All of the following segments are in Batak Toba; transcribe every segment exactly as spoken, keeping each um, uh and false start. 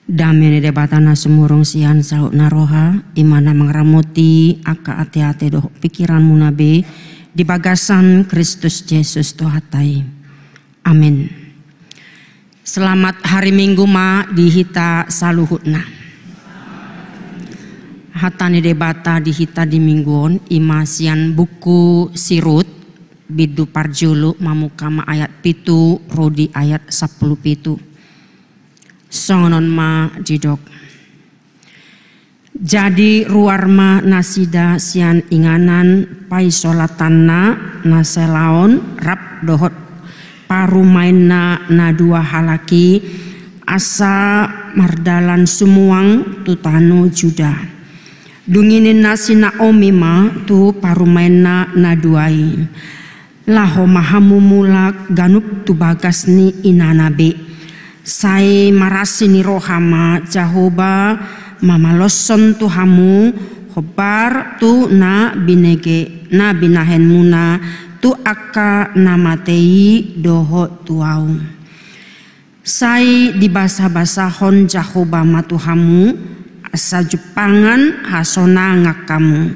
Dame ni Debata na sumurung sian saut na roha, i ma na mangaramoti angka ateate dohot pikiranmuna be di bagasan Kristus Jesus Tuhanta i. Amen. Selamat hari Minggu ma di hita saluhutna. Hata ni Debata di hita di minggu on i ma sian buku Sirut, bindu parjolo, mamungka ma ayat pitu ro di ayat sampulu pitu. Songon on ma didok. Jadi ruar ma nasida sian inganan paisolatanna na salaon rap dohot parumaenna na dua halak i, asa mardalan sumuang tu tano Juda. Dung i ninna si Naomi ma tu parumaenna na dua i. Laho ma hamu mulak ganup tu bagas ni inana be. Sai marasi ni roha ma Jahowa mamaloshon tu hamu hombar tu na binege, na binahenmuna tu angka na mate i dohot tu ahu. Sai dibasabasahon Jahowa ma tu hamu, asa jumpangan hasonangan hamu,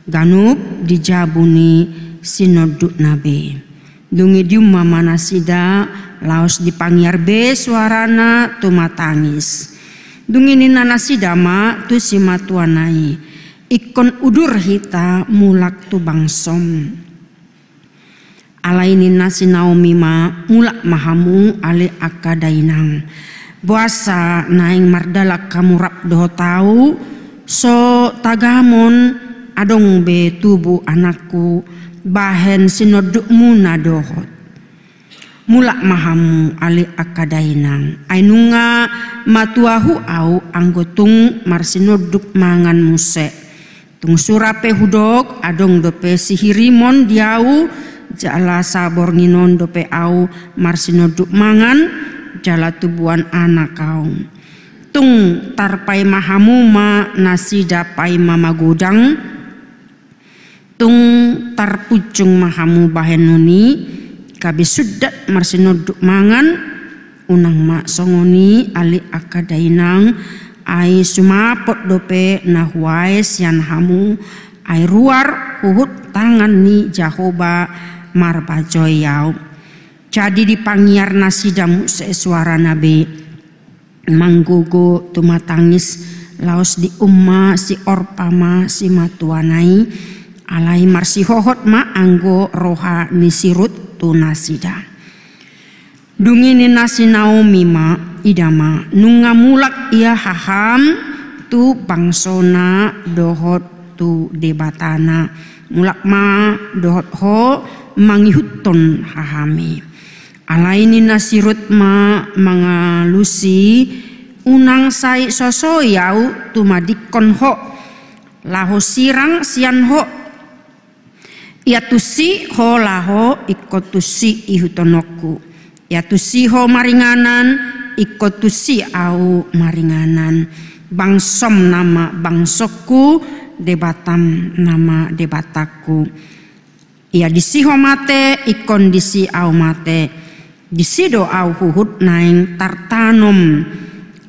ganup di jabu ni sinondukna be. Dung i diumma ma nasida, laos dipangiar be suarana tumatangis. Dung i ninna nasida ma tu simatuana i, ingkon udur hita mulak tu bangsom. Alai ninna si Naomi ma, mulak ma hamu ale angka dainang. Boasa naeng mardalan hamu rap dohot ahu, so tagamon adong be tubu anakku, bahen sinondukmuna dohot. Mulak ma hamu ale angka dainang, ai nunga matuahu ahu anggo tung marsinonduk mangan muse. Tung sura pe hudok, adong dope sihirimon di ahu, jala sabornginon dope ahu marsinonduk mangan, jala tubuan anak ahu. Tung tarpaima hamu ma nasida paima magodang, tung tarpunjung ma hamu bahenon i, gabe sundat marsinonduk mangan, unang ma songon i ale angka dainang, ai sumapot dope na huae sian hamu, ai ruar huhut tangan ni Jahowa marbajoi ahu. Jadi dipangiar nasida muse suarana be manggogo tumatangis, laos diumma si Orpa ma simatuana i, alai marsihohot ma anggo roha ni si Rut tu nasida. Dung i ninna si Naomi ma, ida ma, nunga mulak ia haham tu bangsona dohot tu Debatana, mulak ma dohot ho mangihuthon haham i. Alai ninna si Rut ma mangalusi, unang sai sosoi ahu tumadingkon ho, laho sirang sian ho. Ia tusi ho laho ingkon tusi ihuthononku. Ia tusi ho maringanan ingkon tusi ahu maringanan. Bangsom nama bangsongku, Debatam nama Debatangku. Ia disi ho mate ingkon disi ahu mate. Disi do ahu huhut naeng tartanom.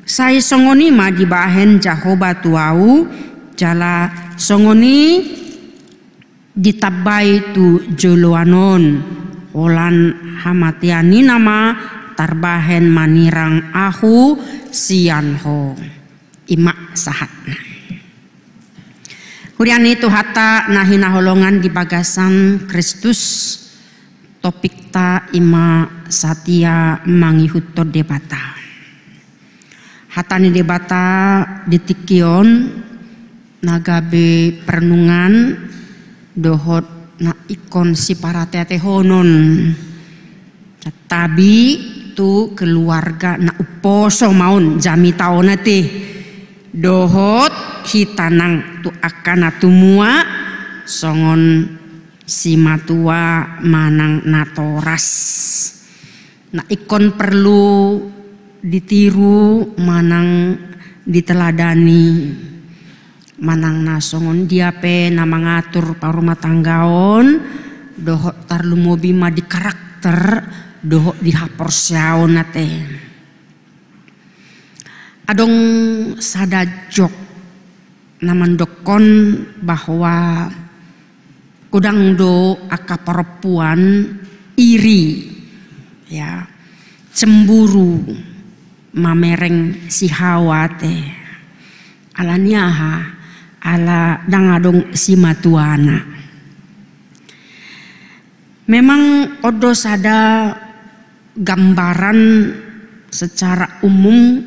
Sai songon i ma dibahen Jahowa tu ahu, jala songon i ditambai tu joloan on, holan hamatean i nama tarbahen manirang ahu sian ho. I ma sahatna. Huria ni Tuhanta na hinaholongan di bagasan Kristus, topikta i ma satia mangihuthon Debata. Hata ni Debata di tingki on na gabe perenungan dohot na ingkon siparateatehonon. Tabi tu keluarga na umposo ma on jamita on ate. Dohot hita nang tu angka na tumua songon simatua manang natoras. Na ingkon perlu ditiru manang diteladani. Manang na songon dia pe na mangatur parumatanggaon, dohot tarlumobi ma di karakter, dohot di haporseaon ate. Adong sada jok na mandokkon bahwa godang do angka parompuan iri, ya, cemburu, mamereng si Hawa te. Ala ni aha? Ala ndang adong simatuana. Memang on do sada gambaran secara umum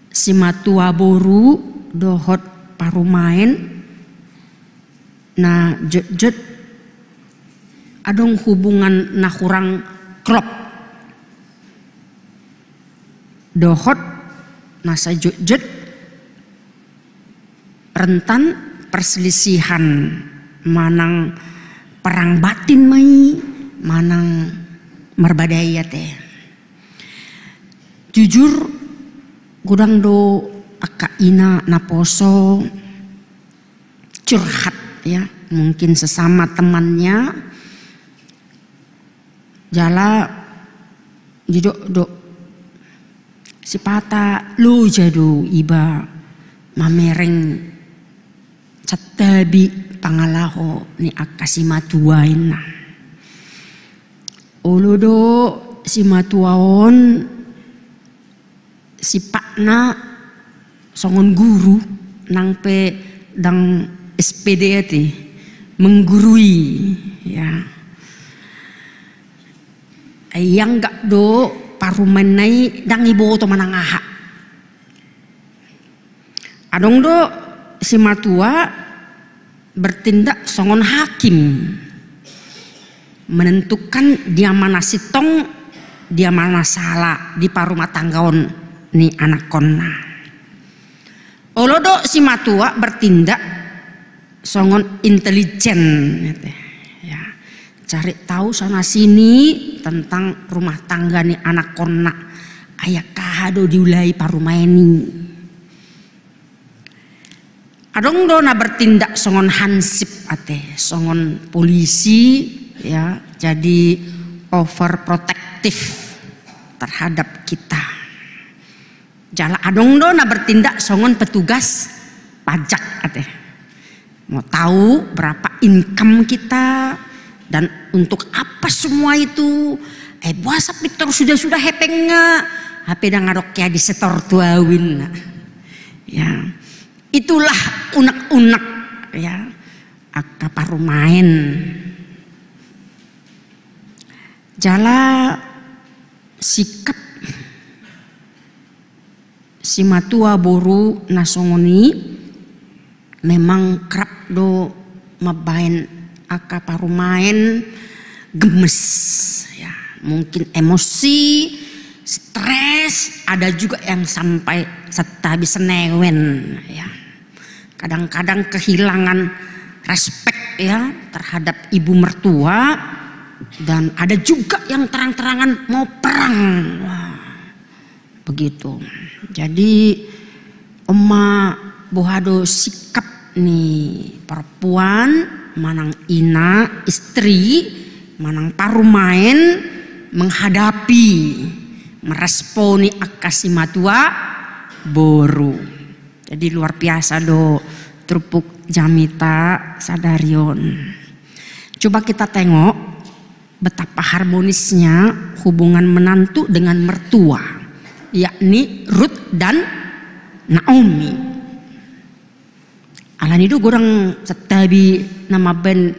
simatua boru dohot parumaen na jotjot adong hubungan na hurang klop dohot na sai jotjot rentan perselisihan, manang perang batin ma i, manang marbadai ate. Jujur, godang do angka ina naposo curhat, ya, mungkin sesama temannya, jala didok do sipata loja do iba mamereng santabi pangalaho ni angka simatua, inna. Olo do simatua on sifatna songon guru, nang pe ndang S P D ate, menggurui, ya. Ianggap do parumaenna i ndang iboto manang aha. Adong do simatua bertindak songon hakim, menentukan dia ma na sintong, dia ma na sala di parumah tanggaon ni anakkonna. Olo do simatua bertindak songon intelijen, gitu. Ya. Cari tahu sana sini tentang rumah tangga ni anakkonna. Ai angka aha do diulai parumaen i. Adong do na bertindak songon hansip ate, songon polisi, ya, jadi overprotective terhadap kita. Jala adong do na bertindak songon petugas pajak ate. Mau tahu berapa income kita dan untuk apa semua itu. Eh, boasa pintor sudah-sudah hepengna, hape ndang adong hea disetor tu ahu, inna. Ya. Itulah unek-unek, ya, angka parumaen. Jala sikap simatua boru na songon i memang kerap do mambaen angka parumaen gemes, ya, mungkin emosi, stres, ada juga yang sampai santabi senewen, ya. Kadang-kadang kehilangan respek, ya, terhadap ibu mertua, dan ada juga yang terang-terangan mau perang. Wah, begitu. Jadi, on ma boha do sikap ni perempuan, manang ina, istri, manang parumaen menghadapi, meresponi angka simatua boru. Jadi luar biasa do turpuk jamita sadari on. Coba kita tengok betapa harmonisnya hubungan menantu dengan mertua, yakni Rut dan Naomi. Alani do godang santabi na mambaen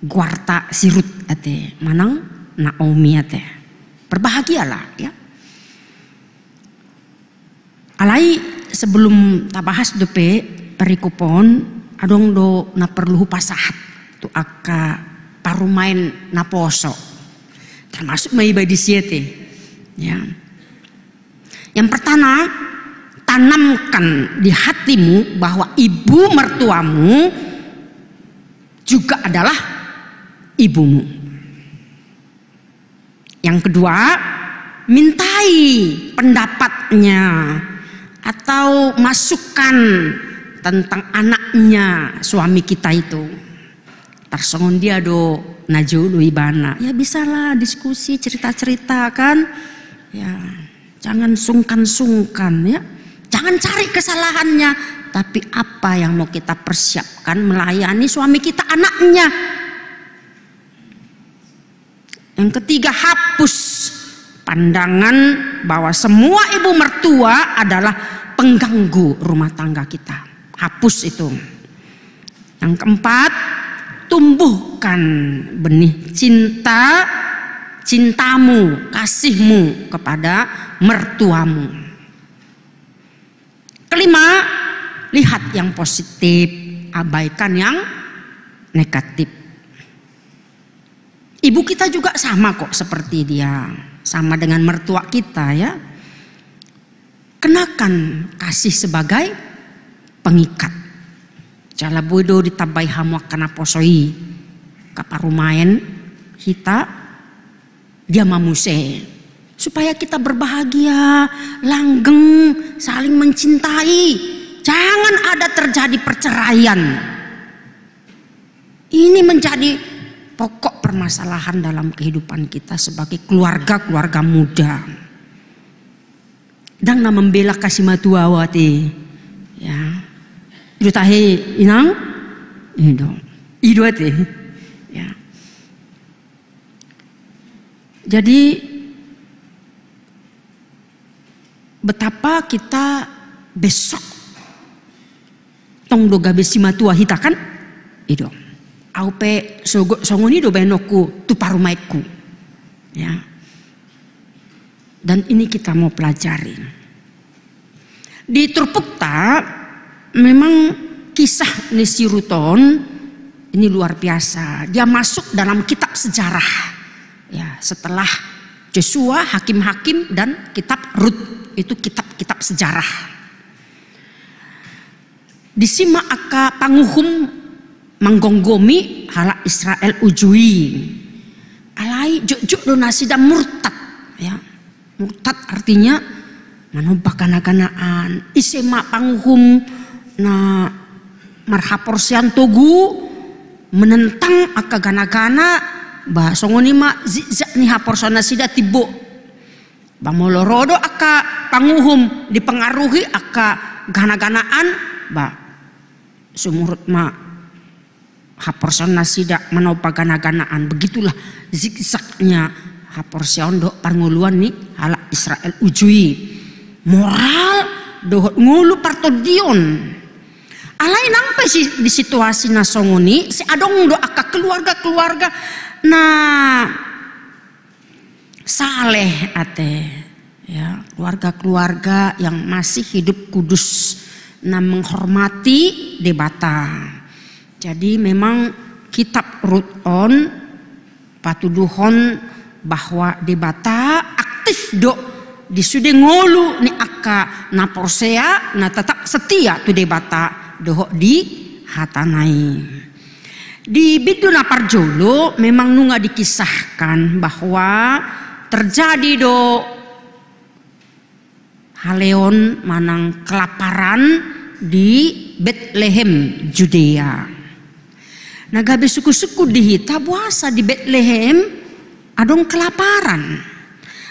goarta si Rut ate, manang Naomi ate. Berbahagialah, ya. Alai sebelum tabahas dope perikop on, adong do na perlu hupasahat tu angka parumaen naposo. Termasuk ma iba disi ate. Ya. Yang pertama, tanamkan di hatimu bahwa ibu mertuamu juga adalah ibumu. Yang kedua, mintai pendapatnya atau masukan tentang anaknya, suami kita itu. Tarsongon dia do na jolo ibana. Ya, bisalah diskusi, cerita-cerita, kan. Ya, jangan sungkan-sungkan, ya. Jangan cari kesalahannya, tapi apa yang mau kita persiapkan melayani suami kita, anaknya. Yang ketiga, hapus pandangan bahwa semua ibu mertua adalah pengganggu rumah tangga kita. Hapus itu. Yang keempat, tumbuhkan benih cinta, cintamu, kasihmu kepada mertuamu. Kelima, lihat yang positif, abaikan yang negatif. Ibu kita juga sama kok seperti dia, sama dengan mertua kita, ya. Kenakan kasih sebagai pengikat. Jala boi do ditambai hamu angka naposo i, angka parumaen hita, dia ma muse. Supaya kita berbahagia, langgeng, saling mencintai. Jangan ada terjadi perceraian. Ini menjadi pokok permasalahan dalam kehidupan kita sebagai keluarga-keluarga muda. Ndang na membela angka simatua au ate. Ya. I do tahe, Inang? I do. I do ate. Ya. Jadi, betapa kita besok, tong do gabe simatua hita, kan? I do. Au pe sogot songon i do baenonku tu parumaenku. Ya. Dan ini kita mau pelajari. Di turpukta, memang kisah ni si Rut on ini luar biasa. Dia masuk dalam kitab sejarah. Ya, setelah Josua, Hakim-Hakim, dan kitab Rut. Itu kitab-kitab sejarah. Disi ma angka panguhum manggomgomi halak Israel uju i. Alai jotjot do nasida murtad, ya. Murtad artinya manomba ganaganaan. Ise ma panguhum na marhaporseaon togu menentang angka ganagana, ba songon i ma zigzag ni haporseaon nasida timbo. Ba molo ro do angka panguhum dipengaruhi angka ganaganaan, ba sumurut ma haporseaon nasida manomba ganaganaan. Begitulah zigzagnya haporseaon dohot parngoluan ni halak Israel uju i. Moral dohot ngolu partondion. Alai nang pe si-, di situasi na songon i, sai adong do angka keluarga-keluarga na saleh ate, ya, keluarga-keluarga yang masih hidup kudus, na menghormati Debata. Jadi memang kitab Rut on patuduhon bahwa Debata aktif do di sude ngolu ni angka na porsea, na tetap setia tu Debata dohot di hatana i. Di bindu na parjolo memang nunga dikisahkan bahwa terjadi do haleon manang kelaparan di Betlehem, Judea. Na gabe sungkun-sungkun di hita, boasa di Betlehem adong kelaparan.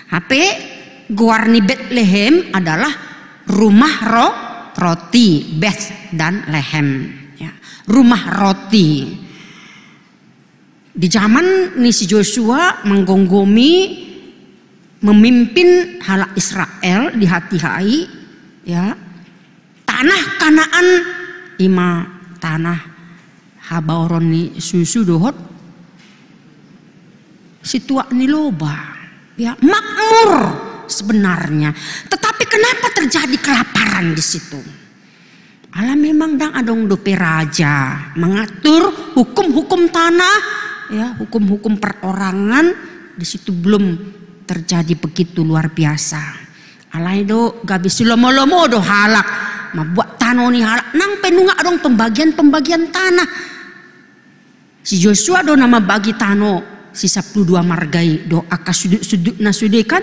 Hape goar ni Betlehem adalah rumah ro-, roti, Beth dan Lehem. Ya, rumah roti. Di zaman ni si Josua manggomgomi, memimpin halak Israel di hatiha i, ya, tanah Kanaan i ma tanah habaoron ni susu dohot situak ni loba. Ya, makmur sebenarnya. Tetapi kenapa terjadi kelaparan di situ? Ala memang ndang adong dope raja mengatur hukum-hukum tanah, ya, hukum-hukum perorangan, di situ belum terjadi begitu luar biasa. Alai do gabe silomo-lomo do halak, mambuat tano ni halak, nang pe nunga adong pembagian-pembagian tanah. Si Josua do na mambagi tano si sampulu dua marga i dohot angka sudut-sudut na sude, kan.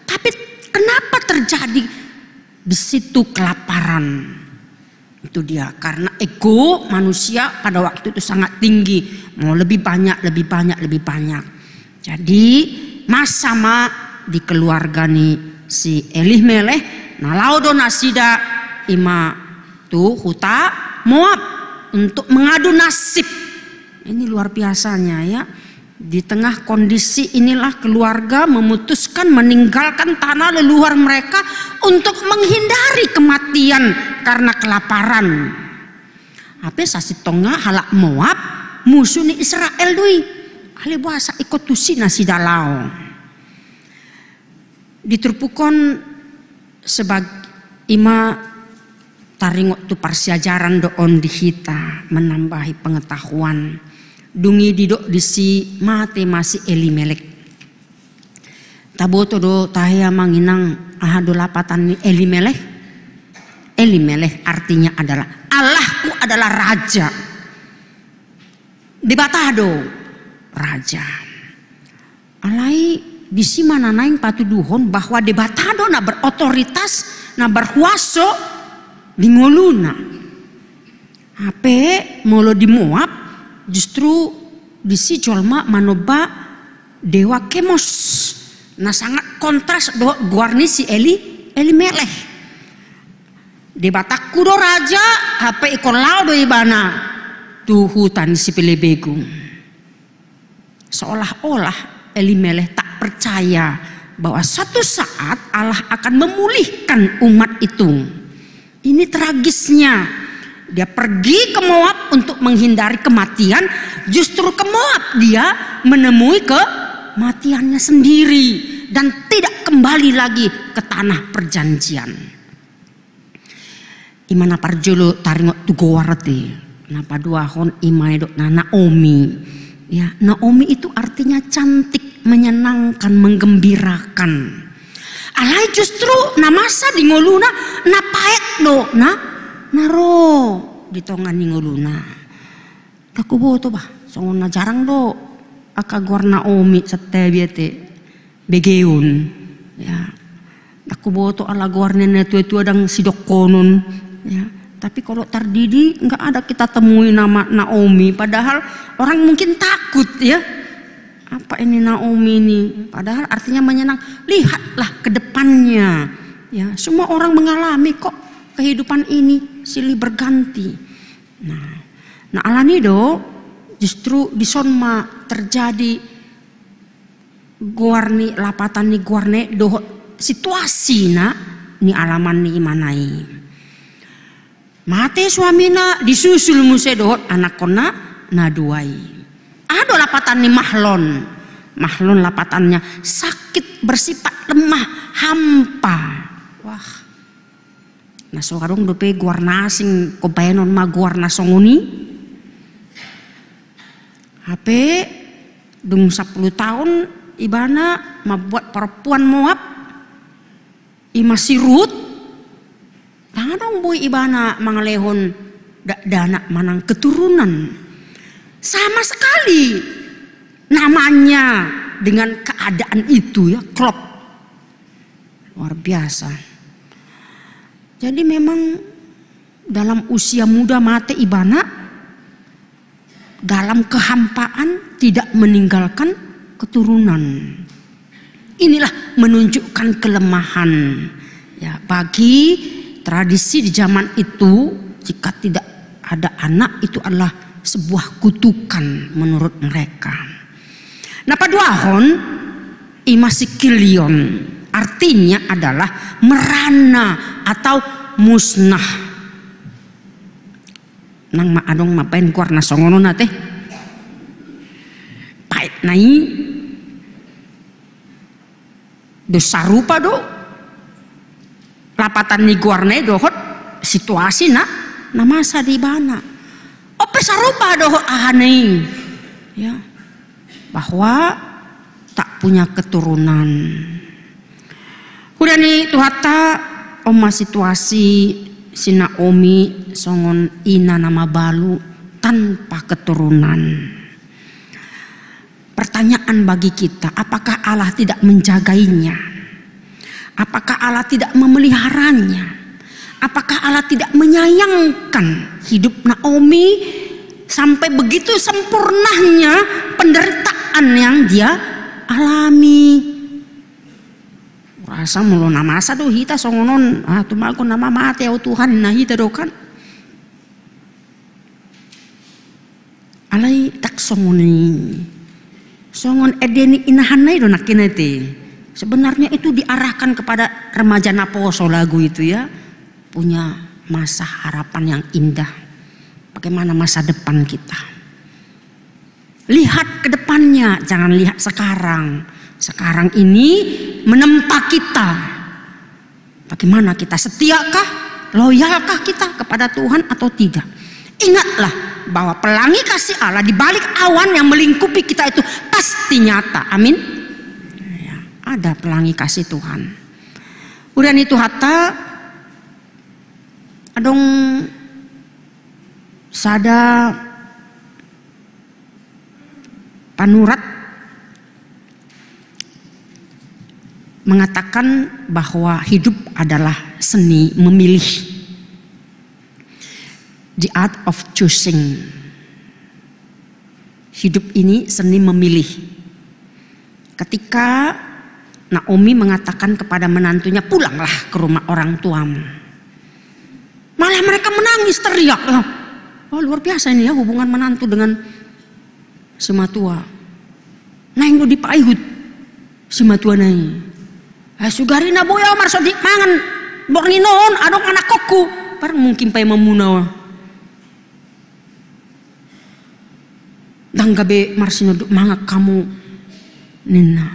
Tapi kenapa terjadi di situ kelaparan? Itu dia, karena ego manusia pada waktu itu sangat tinggi, mau lebih banyak, lebih banyak, lebih banyak. Jadi masa ma di keluarga ni si Elimelek, na laho do nasida Ima tu huta Moab untuk mengadu nasib. Ini luar biasanya, ya. Di tengah kondisi inilah keluarga memutuskan meninggalkan tanah leluhur mereka untuk menghindari kematian karena kelaparan. Hape sasintongna halak Moab, musu ni Israel do i. Alai boasa ingkon tusi nasida laho. Di turpuk on sebag-, ima taringot tu parsiajaran do on di hita, menambahi pengetahuan. Dung i didok disi mate ma si Elimelek. Taboto do tahe amang inang aha do lapatan ni Elimelek? Elimelek artinya adalah, Allahku adalah raja. Debata do raja. Alai disi ma na naeng patuduhon bahwa Debata do na berotoritas, na berhuaso di ngoluna. Hape molo di Moab justru disi jolma manomba dewa Kemos, na sangat kontras dohot goar ni si Eli, Elimelek. Debatangku do raja, hape ingkon laho do ibana tu huta ni sipelebegu. Seolah-olah Elimelek tak percaya bahwa suatu saat Allah akan memulihkan umat itu. Ini tragisnya. Dia pergi ke Moab untuk menghindari kematian, justru ke Moab dia menemui kematiannya sendiri dan tidak kembali lagi ke tanah perjanjian. Ima na parjolo taringot tu goar i. Na paduahon ima didokna Naomi. Ya, Naomi itu artinya cantik, menyenangkan, menggembirakan. Alai justru na masa di ngoluna na paet do na, na ro di tonga ni ngoluna. Ndang huboto bah, songon na jarang do angka goar Naomi, santabi ate, begeon. Ya. Ndang huboto ala goar ni na tua-tua ndang sidokkonon. Ya. Tapi kalau tardidi nggak ada kita temui nama Naomi, padahal orang mungkin takut, ya. Apa ini Naomi ini? Padahal artinya menyenang. Lihatlah ke depannya. Ya, semua orang mengalami kok kehidupan ini silih berganti. Nah, nah, alani do justru dison ma terjadi goar ni lapatan ni goarna i dohot situasina nialaman ni imana i. Mate suamina, disusul muse dohot anakkonna na dua i. Aha do lapatan ni Mahlon? Mahlon lapatannya sakit bersifat lemah, hampa. Wah. Na so adong dope goar na asing, hubaenon ma goar na songon i. Hape dung sampulu taon ibana mambuat perempuan Moab, ima si Rut, ndang adong boi ibana mangalehon dakdanak manang keturunan. Sama sekali namanya dengan keadaan itu, ya, klop. Luar biasa. Jadi memang dalam usia muda mate ibana, dalam kehampaan, tidak meninggalkan keturunan. Inilah menunjukkan kelemahan. Ya, bagi tradisi di zaman itu, jika tidak ada anak, itu adalah sebuah kutukan menurut mereka. Na paduahon, ima si Kilion, artinya adalah merana atau musnah. Nang ma adong mambaen goar na songon on ate. Paet na i. Dos sarupa do lapatan ni goarna i dohot situasi na, na masa di ibana. On pe sarupa dohot ahana i, ya, bahwa tak punya keturunan. Huida ni Tuhanta, on ma situasi si Naomi songon ina na mabalu tanpa keturunan. Pertanyaan bagi kita, apakah Allah tidak menjagainya? Apakah Allah tidak memeliharanya? Apakah Allah tidak menyayangkan hidup Naomi sampai begitu sempurnanya penderitaan yang dia alami? Asa molo na masa do hita songon on, ah, tumagon nama mate au Tuhan, na hita do kan. Alai tak songon i. Songon ende ni inahan na i do nangkin i te. Sebenarnya itu diarahkan kepada remaja naposo lagu itu ya. Punya masa harapan yang indah. Bagaimana masa depan kita? Lihat ke depannya, jangan lihat sekarang. Sekarang ini menempa kita. Bagaimana kita, setiakah, loyalkah kita kepada Tuhan atau tidak? Ingatlah bahwa pelangi kasih Allah di balik awan yang melingkupi kita itu pasti nyata. Amin. Ya, ada pelangi kasih Tuhan. Udah itu hatta adong sada panurat mengatakan bahwa hidup adalah seni memilih. The art of choosing. Hidup ini seni memilih. Ketika Naomi mengatakan kepada menantunya, "Pulanglah ke rumah orang tuamu." Malah mereka menangis, teriak. Ya. Oh, luar biasa ini ya hubungan menantu dengan simatua. Naeng do dipaihut simatua na i. Ah, sugari na boi au marsodik mangan borngin on, adong anakkonku. Barang mungkin paima muna. Ndang gabe marsinonduk mangan hamu ninna.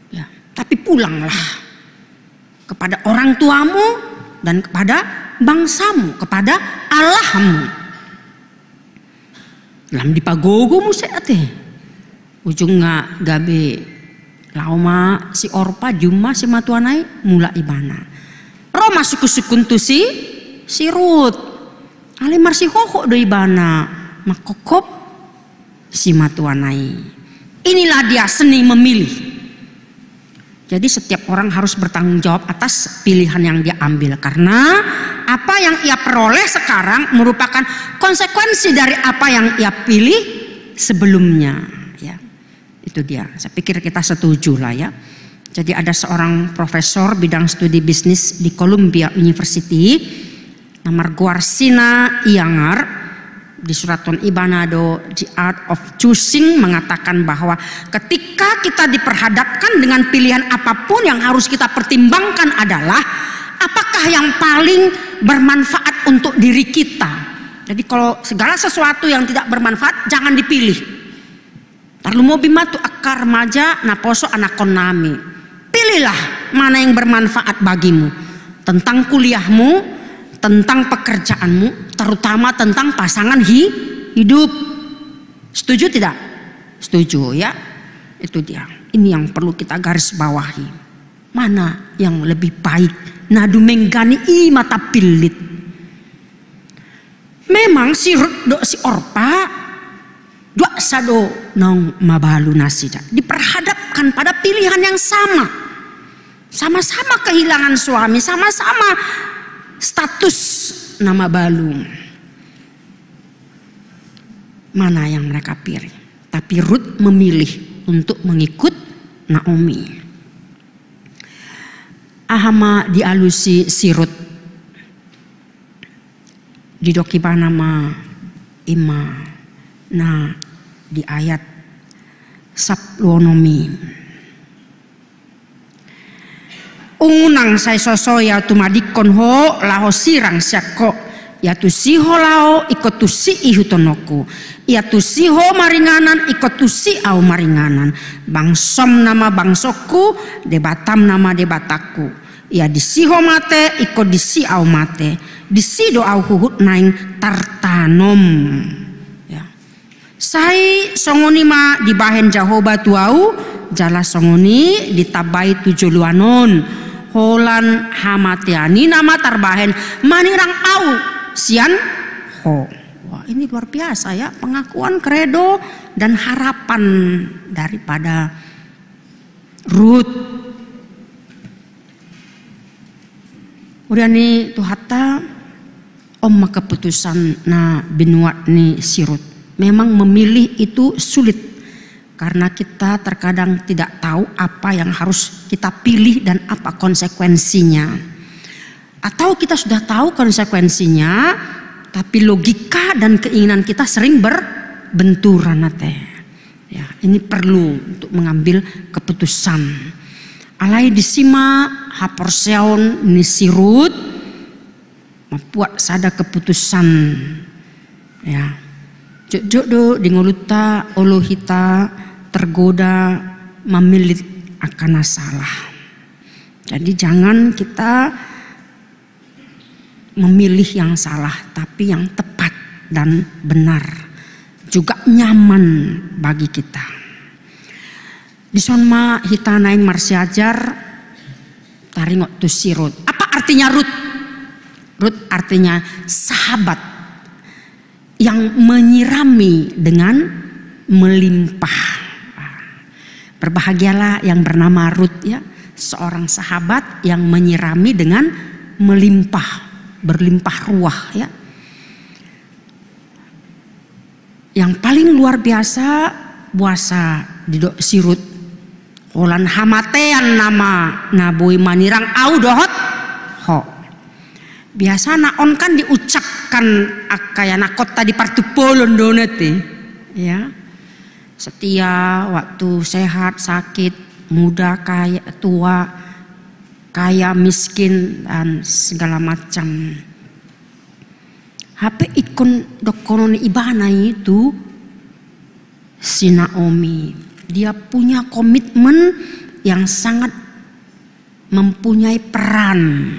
Ya, tapi pulanglah kepada orang tuamu dan kepada bangsamu, kepada Allahmu. Lam dipagogo muse ate. Ujungna gabe laho ma si Orpa, jumma simatua na i, mulak ibana. Ro ma sungkun-sungkun tu si, si Rut. Alai marsihohot do ibana mangkophop simatua na i. Inilah dia seni memilih. Jadi setiap orang harus bertanggung jawab atas pilihan yang dia ambil. Karena apa yang ia peroleh sekarang merupakan konsekuensi dari apa yang ia pilih sebelumnya. Ya. Itu dia. Saya pikir kita setuju lah ya. Jadi ada seorang profesor bidang studi bisnis di Columbia University, na margoar Sina Iyengar, disurathon ibana do The Art of Choosing, mengatakan bahwa ketika kita diperhadapkan dengan pilihan apapun, yang harus kita pertimbangkan adalah apakah yang paling bermanfaat untuk diri kita. Jadi kalau segala sesuatu yang tidak bermanfaat, jangan dipilih. Tarlumobi ma tu angka remaja naposo anakkon nami. Pilihlah mana yang bermanfaat bagimu. Tentang kuliahmu, tentang pekerjaanmu, terutama tentang pasangan hi-, hidup. Setuju tidak? Setuju ya. Itu dia. Ini yang perlu kita garis bawahi. Mana yang lebih baik? Na dumenggan i ma tapillit. Memang si Rut dohot si Orpa, dua sa do naung mabalu nasida. Diperhadapkan pada pilihan yang sama. Sama-sama kehilangan suami, sama-sama status na mabalu. Mana yang mereka pilih? Tapi Rut memilih untuk mengikut Naomi. Aha ma dialusi si Rut? Didok ibana ma i ma na di ayat sampulu onom i. Unang sai sosoi au tumadingkon ho laho sirang sian ho. Ia tusi ho laho ingkon tusi ihuthononku. Ia tusi ho maringanan ingkon tusi au maringanan. Bangsom nama bangsongku, Debatam nama Debatangku. Ia disi ho mate ingkon disi au mate. Disi do au huhut naeng tartanom. Ya. Sai songon i ma dibahen Jahowa tu au, jala songon i ditambai tu joloan on. Holan hamatean i nama tarbahen manirang au sian ho. Wah, ini luar biasa ya, pengakuan kredo dan harapan daripada Rut. Udah ni Tuhanta, on ma keputusan na binuat ni si Rut. Memang memilih itu sulit. Karena kita terkadang tidak tahu apa yang harus kita pilih dan apa konsekuensinya. Atau kita sudah tahu konsekuensinya, tapi logika dan keinginan kita sering berbenturan, ate. Ya, ini perlu untuk mengambil keputusan. Alai disi ma haporseaon ni si Rut, mambuat sada keputusan. Ya. Jotjot do di ngolunta olo hita tergoda mamillit angka na salah. Jadi jangan kita memilih yang salah, tapi yang tepat dan benar, juga nyaman bagi kita. Dison ma hita naeng marsiajar, taringot tu si Rut. Apa artinya Rut? Rut artinya sahabat yang menyirami dengan melimpah. Berbahagialah yang bernama Rut, ya, seorang sahabat yang menyirami dengan melimpah, berlimpah ruah, ya. Yang paling luar biasa, boasa didok si Rut, holan hamatean nama na boi manirang au dohot ho. Biasana on kan diucapkan angka ianakhonta di partumpolon do, ate. Ya. Setia waktu sehat, sakit, muda, kaya, tua, kaya, miskin, dan segala macam. Hape ingkon dohonon ibana i tu si Naomi. Dia punya komitmen yang sangat mempunyai peran.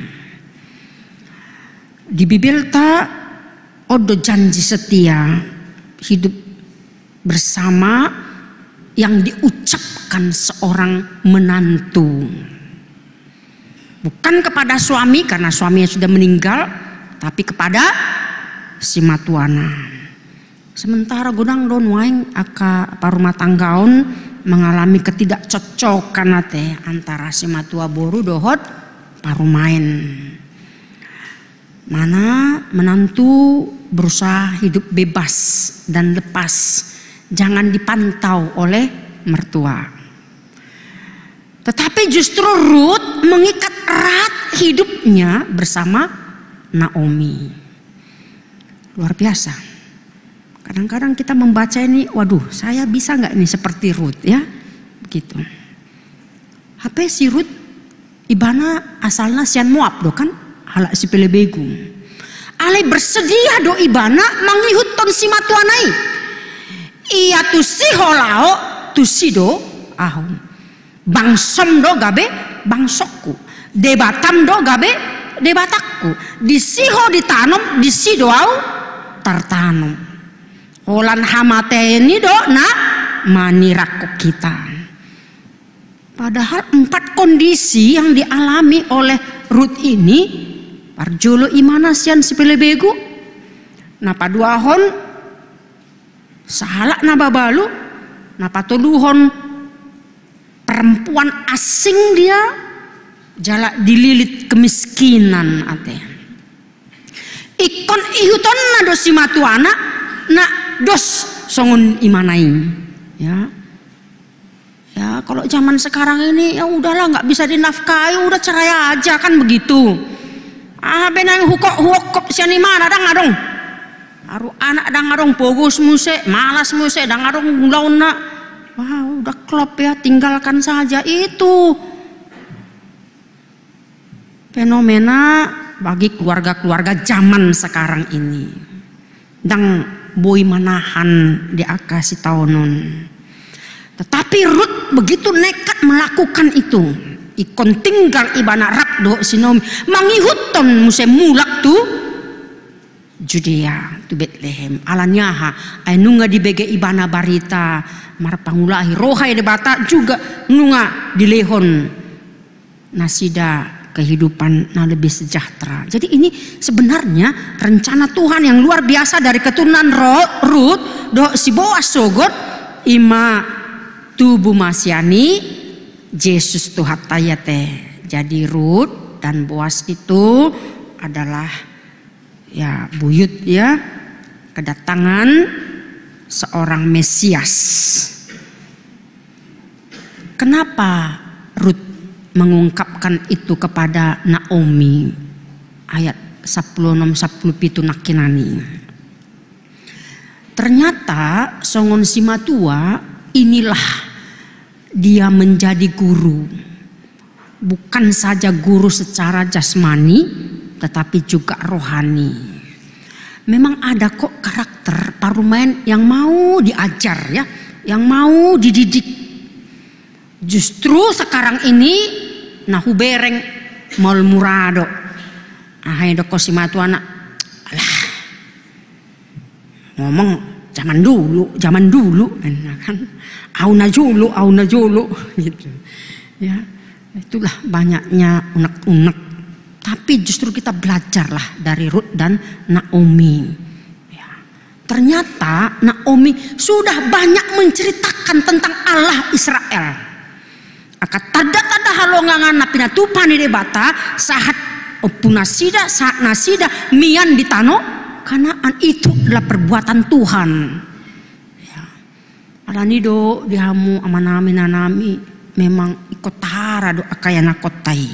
Di Bibelta on do janji setia, hidup bersama yang diucapkan seorang menantu. Bukan kepada suami, karena suaminya sudah meninggal, tapi kepada simatuana. Sementara godang do nuaeng angka parumatanggaon mengalami ketidakcocokan, ate, antara simatua boru dohot parumaen. Mana menantu berusaha hidup bebas dan lepas, jangan dipantau oleh mertua. Tetapi justru Rut mengikat erat hidupnya bersama Naomi. Luar biasa. Kadang-kadang kita membaca ini, "Waduh, saya bisa nggak ini seperti Rut, ya?" Begitu. Hape si Rut ibana asalna sian Moab do kan, halak sipelebegu. Alai bersedia do ibana mangihuthon simatuana i. Ia tusi ho laho, tusi do ahu. Bangsom do gabe bangsongku. Debatam do gabe debatangku. Disi ho ditanom, disi do ahu tartanom. Holan hamatean i do na manirangkon hita. Padahal empat kondisi yang dialami oleh Rut ini, parjolo ibana sian sipelebegu, na paduahon sahalak na mabalu, na patoluhon perempuan asing dia, jala dililit kemiskinan, ate. Ingkon ihutonna do simatuana na dos songon ibana i. Ya. Ya, kalau zaman sekarang ini, ya udahlah, nggak bisa dinafkahi, udah cerai aja, kan begitu. Ah, benang hukok, huokkop sian ibana, ndang adong. Aru anak ndang adong, pogos muse, malas muse, ndang adong ulaonna. Wah, udah klop ya, tinggalkan saja itu. Fenomena bagi keluarga-keluarga zaman sekarang ini. Ndang boi manahan di angka sitaonon. Tetapi Rut begitu nekat melakukan itu. Ingkon tinggal ibana rap dohot si Naomi. Mangihuthon muse mulak tu Judea, tu Betlehem. Alani aha? Ai nunga dibege ibana barita marpangulahi, roha ni Debata juga nunga dilehon nasida kehidupan na lebih sejahtera. Jadi ini sebenarnya rencana Tuhan yang luar biasa dari keturunan Ro-, Rut, dohot si Boas sogot, ima tubu ma sian i Jesus Tuhanta i, ate. Jadi Rut dan Boas itu adalah, ya, buyut, ya, kedatangan seorang Mesias. Kenapa Rut mengungkapkan itu kepada Naomi? Ayat sampulu onom, sampulu pitu nangkinan i. Ternyata songon simatua, inilah dia menjadi guru. Bukan saja guru secara jasmani, tetapi juga rohani. Memang ada kok karakter parumaen yang mau diajar, ya, yang mau dididik. Justru sekarang ini, na hubereng, maol mura do. Aha i didok simatua na, alah, ngomong zaman dulu, zaman dulu, kan? Au na jolo, au na jolo, gitu. Ya, itulah banyaknya unek-unek. Tapi justru kita belajarlah dari Rut dan Naomi. Ya. Ternyata Naomi sudah banyak menceritakan tentang Allah Israel. Angka tanda-tanda halongangan na pinatupa ni Debata sahat ompu nasida, sahat nasida mian di tano Kanaan, itu adalah perbuatan Tuhan. Ya. Alani do di hamu amanami, inanami, memang ingkon tahara do angka ianakhonta i.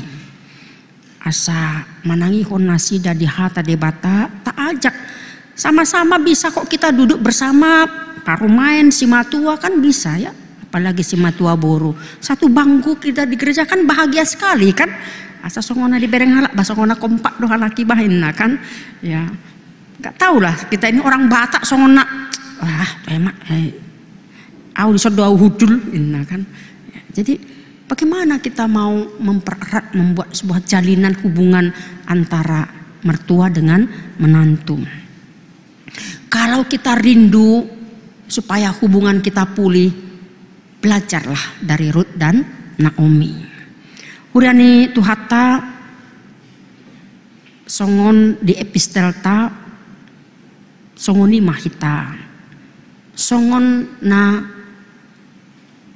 Asa manangihon nasida di hata Debata, taajak. Sama-sama bisa kok kita duduk bersama, parumaen, simatua, kan bisa, ya. Apalagi simatua boru. Satu bangku kita di gereja kan bahagia sekali, kan. Asa songon na dibereng halak, bah songon na kompak do halak i, bah, inna, kan. Ya. Nggak tahulah, kita ini orang Batak songon na, wah, emang, eh, au dison do au hundul, inna, kan. Ya, jadi bagaimana kita mau mempererat, membuat sebuah jalinan hubungan antara mertua dengan menantu? Kalau kita rindu supaya hubungan kita pulih, belajarlah dari Rut dan Naomi. Huria ni Tuhanta, songon di epistelta, songon i ma hita. Songon na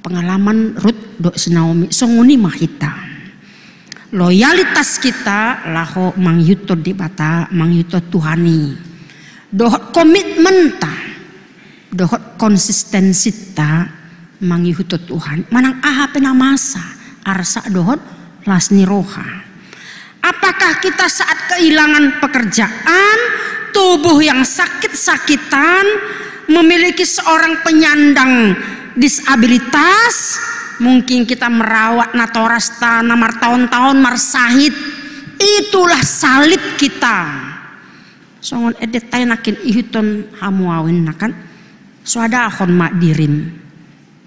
pengalaman Rut dohot si Naomi, songon i ma hita. Loyalitas kita laho mangihuthon Debata, mangihuthon Tuhan i. Dohot komitmenta, dohot konsistensinta mangihuthon Tuhan. Manang aha pe na masa, arsak dohot las ni roha. Apakah kita saat kehilangan pekerjaan, tubuh yang sakit-sakitan, memiliki seorang penyandang disabilitas, mungkin kita merawat natorasta na martaon-taon marsahit, itulah salib kita. Songon endenta i nangkin ihuthon hamu au, inna, kan, soadahon ma dirim.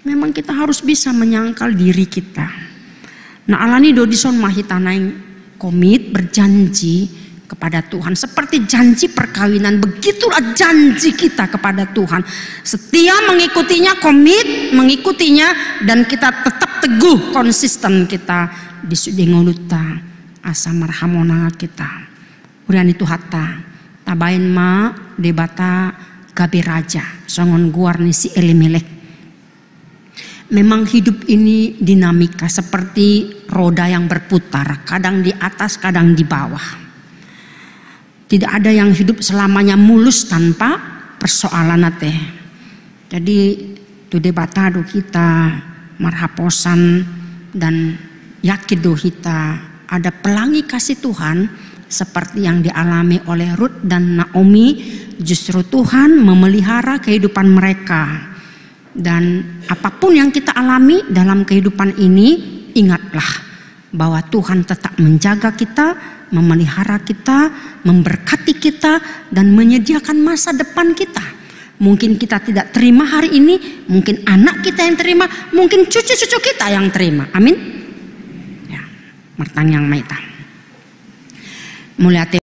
Memang kita harus bisa menyangkal diri kita. Nah, alani do dison ma hita naeng komit, berjanji kepada Tuhan. Seperti janji perkawinan, begitulah janji kita kepada Tuhan. Setia mengikutinya, komit mengikutinya, dan kita tetap teguh, konsisten kita di sude ngolunta, asa marhamonangan kita. Huria ni Tuhanta, tabaen ma Debata gabe raja, songon goar ni si Elimelek. Memang hidup ini dinamika seperti roda yang berputar, kadang di atas, kadang di bawah. Tidak ada yang hidup selamanya mulus tanpa persoalan, ate. Jadi, tu Debata do hita marhaposan dan yakin do hita ada pelangi kasih Tuhan seperti yang dialami oleh Rut dan Naomi. Justru Tuhan memelihara kehidupan mereka. Dan apapun yang kita alami dalam kehidupan ini, ingatlah bahwa Tuhan tetap menjaga kita, memelihara kita, memberkati kita, dan menyediakan masa depan kita. Mungkin kita tidak terima hari ini, mungkin anak kita yang terima, mungkin cucu-cucu kita yang terima. Amin. Ya, martangiang ma hita. Mauliate.